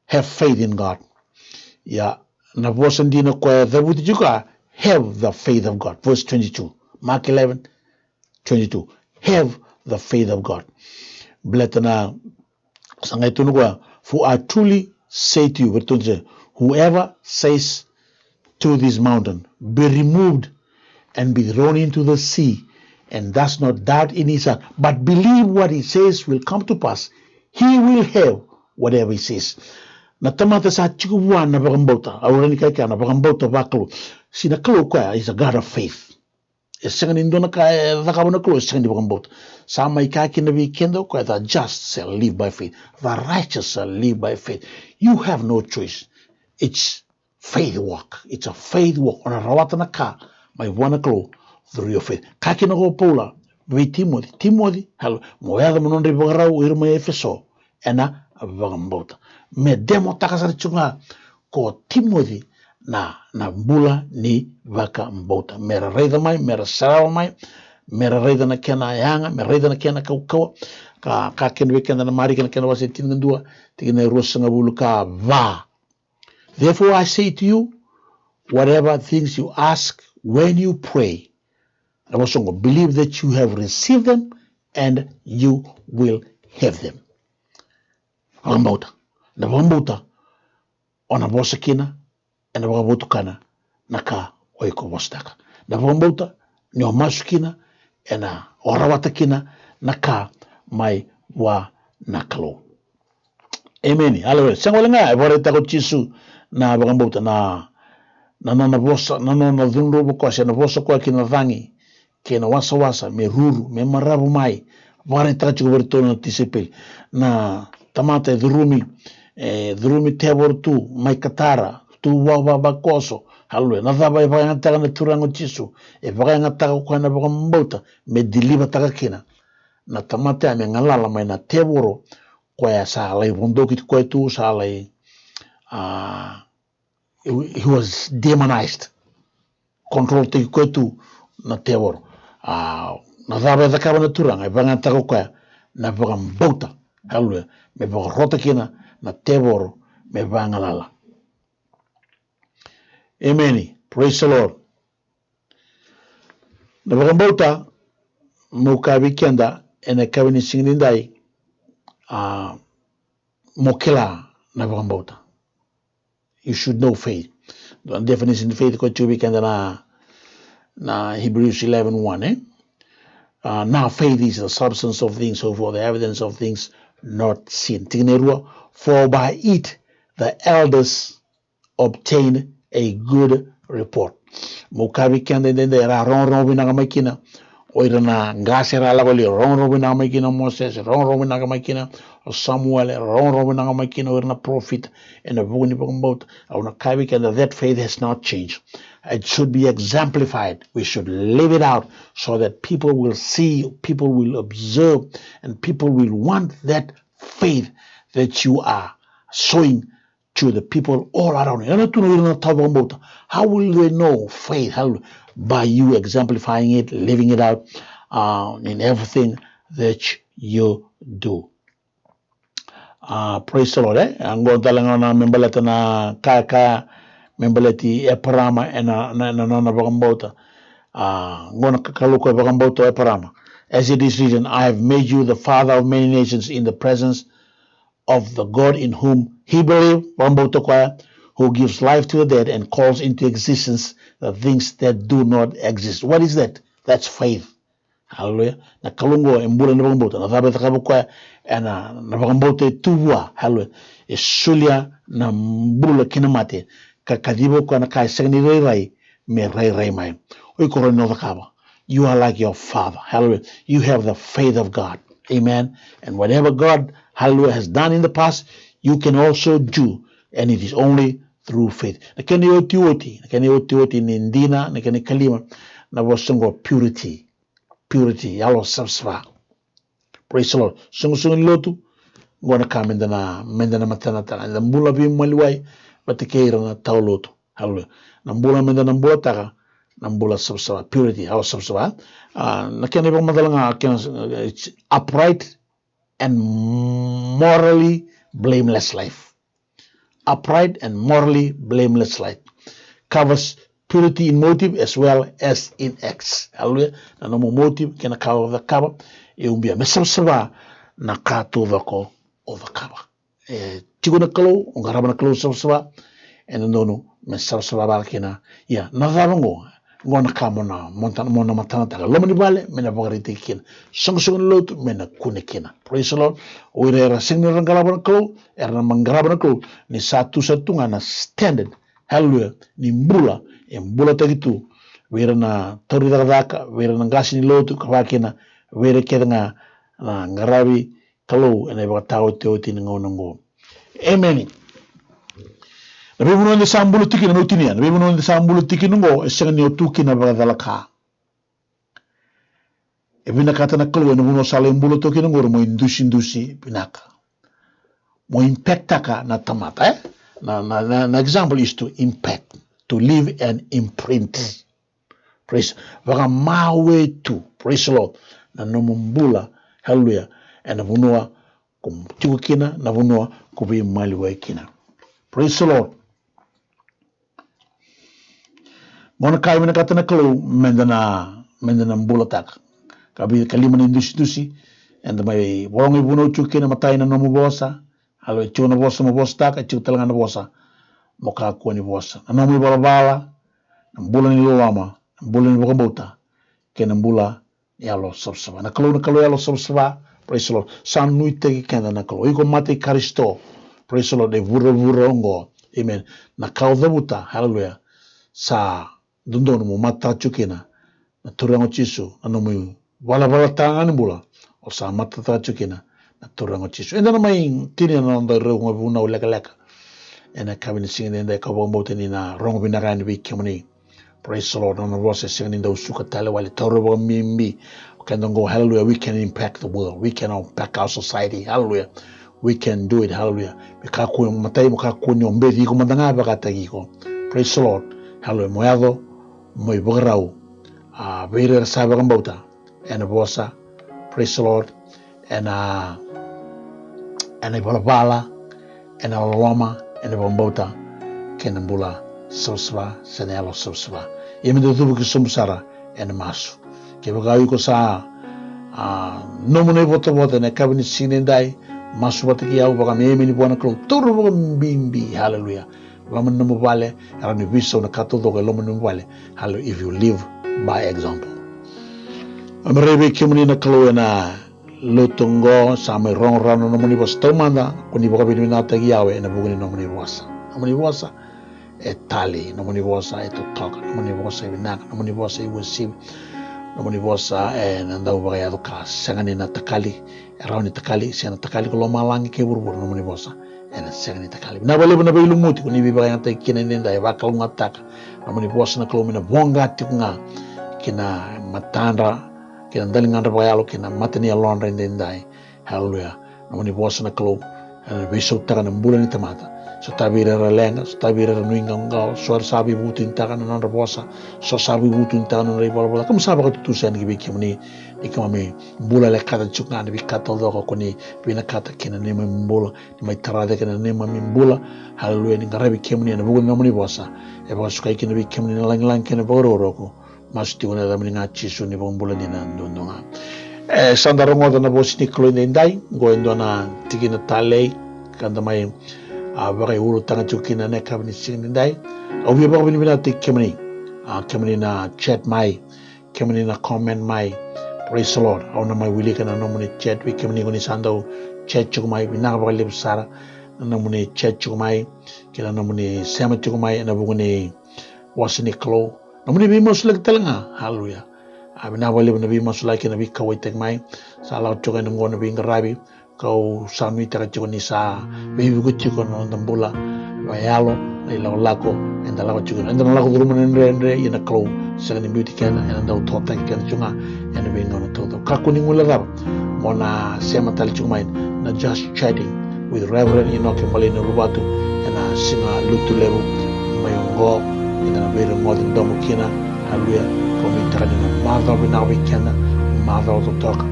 "Have faith in God." Ia, na vosa dina koya e cavuti tiko, "Have the faith of God." Verse twenty-two. Mark eleven, twenty-two. "Have the faith of God." Baleta na, sa qai tukuna koya, "For I truly say to you," verse twenty-seven, "whoever says to this mountain, 'Be removed and be thrown into the sea,' and does not doubt in his heart, but believe what he says will come to pass, he will have whatever he says." Na tamata sa tiko vua na vakabauta, au raica ni kaya na vakabauta vakalou. Sa na Kalou koya is a God of faith. E sega ni dua na ka e cakava na Kalou e sega ni vakabauta. Sa mai kaya kina vei keda o koya, the just shall live by faith, the righteous shall live by faith. You have no choice. It's faith walk. It's a faith walk. O na rawata na ka mai vua na Kalou through your faith. Kaya kina ko Paula vei Timoci, Timoci, halo, mo yaco mo nodra ivakarau o ira mai Efeso ena vakabauta. Me demotaka sara tiko ga ko Timoci na, na bula ni vakabauta. Me ra raica mai, me ra sarava mai, me ra raica na kena yaga, me ra raica na kena kaukauwa. Ka, kaya kina vei keda na Marika na kena wase tinikadua, tikina e ruasagavulu ka va. Therefore I say to you, whatever things you ask when you pray, na vosa oqo, believe that you have received them and you will have them. Vakabauta. Na vakabauta, o na vosa kina, ena vakavotukana na ka o iko vosataka. Na vakabauta, ni o masu kina, ena o rawata kina na ka mai vua na Kalou. Emeni. Aleluya. Sega wale ga e vakaraitaka o Jisu na vakabauta, na, na nona vosa, na nona cudruva koya, se na vosa koya ki na cagi kei na wasawasa, me ruru, me maravu mai. Vakaraitaka tiko vei iratou na tisaipeli. Na tamata e curumi, e curumi tevoro tu mai Katara, tu vavavakoso. Aleluya. Na cava e vakayagataka na Turaga o Jisu? E vakayagataka o koya na vakabauta me delivataka kina na tamata ya me galala mai na tevoro, koya sa lai vodoki koya tu, sa lai, a, he, he was demonized. Control taki koya tu na tevoro. A, na cava e cakava na Turaga? E vakayagataka o koya na vakabauta. Aleluya. Me vakarota kina na tevoro me vagalala. Emeni. Praise the Lord. Na vakabauta, meu kaya vei keda ena yakavi ni siga nidai, a, mo kila na vakabauta. You should know faith. The definition of faith, ko tiko vei keda na, na Hebrews eleven one, eh? Uh, now faith is the substance of things hoped for, the evidence of things not seen. Tikina e rua, for by it the elders obtained a good report. Meu kaya vei keda edaidai, era rogorogo vinaka mai kina o ira na qase era lako i liu, rogorogo vinaka mai kina o Mosese, rogorogo vinaka mai kina o Samuele, rogorogo vinaka mai kina o ira na parofita ena vuku ni vakabauta. Au na kaya vei keda, that faith has not changed. It should be exemplified. We should live it out so that people will see, people will observe, and people will want that faith that you are showing to the people all around you. Era tu na ira na tawa vakabauta. How will they know faith? How? By you exemplifying it, living it out, uh, in everything that you do. Uh, praise the Lord, eh? Oqo tale ga na me baleta na ka, ka me baleti Eparama ena, na, na, na, na vakabauta. Uh, oqo na Kalou ko vakabauta o Eparama. As it is written, I have made you the father of many nations in the presence of the God in whom he believed, vakabauta o koya, who gives life to the dead and calls into existence the things that do not exist. What is that? That's faith. Hallelujah. Na Kalou oqo e bula ena vakabauta. Na cava e cakava o koya? Ena, na vakabauta e tu vua. Hallelujah. E solia na bula ki na mate, ka kaciva o koya na ka e sega ni rairai me rairai mai. O iko rawa ni o cakava. You are like your father. Hallelujah. You have the faith of God. Amen. And whatever God, hallelujah, has done in the past, you can also do. And it is only through faith. Na kena iotioti, na kena iotioti ni dina, na kena ikalima, na vosa oqo purity. Purity, yalo savasava. Praise the Lord. Soqosoqo ni lotu, oqo na ka meda na, meda na matanataka. Eda bula veimaliwai vata kei ira na tawa lotu. Hallelujah. Na bula meda na bulataka, na bula savasava, purity, yalo savasava. Ah, na kena ivakamacala ga, kena, it's upright and morally blameless life. Upright and morally blameless life covers purity in motive as well as in acts. Hallelujah. Na nomu motive kei na ka o cakava, e ubia me savasava na ka taucoko o cakava. E tiko na Kalou, o qarava na Kalou savasava, e dodonu me savasava vaka kina. Ia, na cava oqo? Qo na ka mo na, mo na, mo na matanataka. Loma ni vale me na vakaraitaki kina. Soqosoqo ni lotu me na kune kina. Praise the Lord. O ira era sega ni ra qarava na Kalou, era na qarava na Kalou, ni sa tu sara tu ga na standard, haleluya, ni bula e bulataki tu vei ira na tauri cakacaka, vei ira na qase ni lotu, ka vaka kina vei ira kece ga na qaravi Kalou ena ivakataotioti ni gauna oqo. Emeni. Na veivanua eda sa bula tiko kina, meu tinia, na veivanua eda sa bula tiko kina oqo e sega ni o tu kina vakacalaka. E vinakata na Kalou ena vanua sa lai bula toka kina oqori mo idusidusi vinaka, mo impact-taka na tamata, e? Na, na, na, na example is to impact, to leave an imprint. Praise. Vakamawe tu. Praise the Lord. Na nomu bula. Hallelujah. Ena vanua ko tiko kina, na vanua ko veimaliwai kina. Praise the Lord. Qo na ka e vinakata na Kalou meda na, meda na bulataka. Ka vei, ka lima na idusidusi, eda mai vakarogo ivunau tiko kina, matai na nomu vosa. Haleluya. E tiko na vosa mo vosataka, e tiko tale ga na vosa mo kakua ni vosa. Na nomu ivalavala, na bula ni loloma, na bula ni vakabauta, kei na bula ni yalo savasava. Na Kalou, na Kalou yalo savasava. Praise the Lord. Sa nuitaki keda na Kalou. Iko mata i Karisito. Praise the Lord. E vuravura oqo. Amen. Na ka o cavuta. Hallelujah. Sa dodonu mo matataka tiko kina na Turaga o Jisu, na nomu ivalavala taga ni bula. O sa matataka tiko kina na Turaga o Jisu. Eda na mai tinia na noda irau ga vunau lekaleka ena yakavi ni siga nidai, ka vakabauta ni na rogo vinaka yani vei kemuni. Praise the Lord. Na nona vosa e sega ni dau suka tale wale, taura vakabibi. O keda oqo, hallelujah, we can impact the world. We can impact our society. Hallelujah. We can do it. Hallelujah. Me kakua, matai mo kakua ni o beci iko mada ga vakataki iko. Praise the Lord. Hallelujah. Mo yaco mo ivakarau, a, vei ira era sa vakabauta ena vosa. Praise the Lord. Ena, ena ivalavala, ena loloma, ena vakabauta, kei na bula savasava, se na yalo savasava. Ia meda cuva ki sobu sara ena masu. Kevaka o iko sa, a, nomu na ivotavota ena yakavi ni siga nidai, masu vata kei au, vaka me emeni vua na Kalou, taura vakabibi, hallelujah. Loma ni nomu vale, e rawa ni veisau na ka taucoko e loma ni nomu vale. Hallelujah, if you live by example. Au mai rai vei kemuni na Kalou ena lotu oqo, sa mai rogo rawa na nomuni vosa. Taumada, ko ni vakavinavinakataki Yawe ena vuku ni nomuni vosa. Nomuni vosa e tali, nomuni vosa e totoka, nomuni vosa e vinaka, nomuni vosa e uasivi, nomuni vosa ena dau vakayaco ka. Sega ni na takali, e rawa ni takali, sega na takali ko lomalagi kei vuravura, nomuni vosa ena sega ni takali. Vinaka vakalevu na veilumuti ko ni veivakayagataki kina edaidai, e vakalougatataka. Nomuni vosa na Kalou me na voqa tiko ga ki na matadra, ki na daligadra vakayalo, ki na mata ni yalodra edaidai. Hallelujah. Nomuni vosa na Kalou ena veisautaka na bula ni tamata. Sotavi ira era leqa, sotavi ira era nuiqawaqawa, so era sa veivutunitaka na nodra vosa, so sa veivutunitaka na nodra ivalavala. Keimami sa vakatutu sara yani ki vei kemuni, ni keimami bula lekata tiko ga na veika taucoko ko ni vinakata kina na neimami bula, ni mai tara cake na neimami bula. Haleluya, ni qaravi kemuni ena vuku ni nomuni vosa. E vakasukai kina vei kemuni na lagilagi kei na vakarokoroko. Masu tiko ena yacamuni ga Jisu na iVakabula dina duadua ga. E, sa da rogoca na vosa ni Kalou edaidai, qo e dua na tikina talei ka da mai, a, vakaiulutaga tiko kina ena yakavi ni siga nidai. Au via vakavinavinakataki kemuni, a, kemuni na chat mai, kemuni na comment mai. Praise the Lord. Au na mai wilika na nomuni chat, vei kemuni ko ni sa dau chat tiko mai, vinaka vakalevu sara na nomuni chat tiko mai kei na nomuni sema tiko mai ena vuku ni vosa ni Kalou. Nomuni veimasulaki tale ga. Haleluya. A, vinaka vakalevu na veimasulaki kei na veikauwaitaki mai. Sa lako tiko ena qo na veiqaravi, kau sa nuitaka tiko ni sa veivuke tiko na noda bula vakayalo, na ilakolako eda lako tiko kina. Eda na lako curuma na dredre, ia na Kalou sega ni biuti keda, ena dau totaki keda tiko ga ena veigauna taucoko. Kakua ni guilecava mo na sema tale tiko mai na Just Chatting with Reverend Inoke Balaini Ruvatu ena siga Lotulevu mai oqo. Eda na veirogoci domo kina. Haleluya. Kau nuitaka ni na macawa vinaka vei keda, macawa totoka,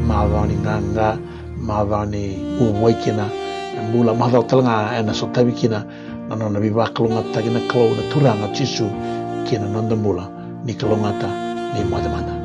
macawa ni qaqa, macawa ni vuvale kina na bula, macawa tale ga ena sotavi kina na nona veivakalougatataki na Kalou na Turaga o Jisu kina noda bula. Ni kalougata, ni moce mada.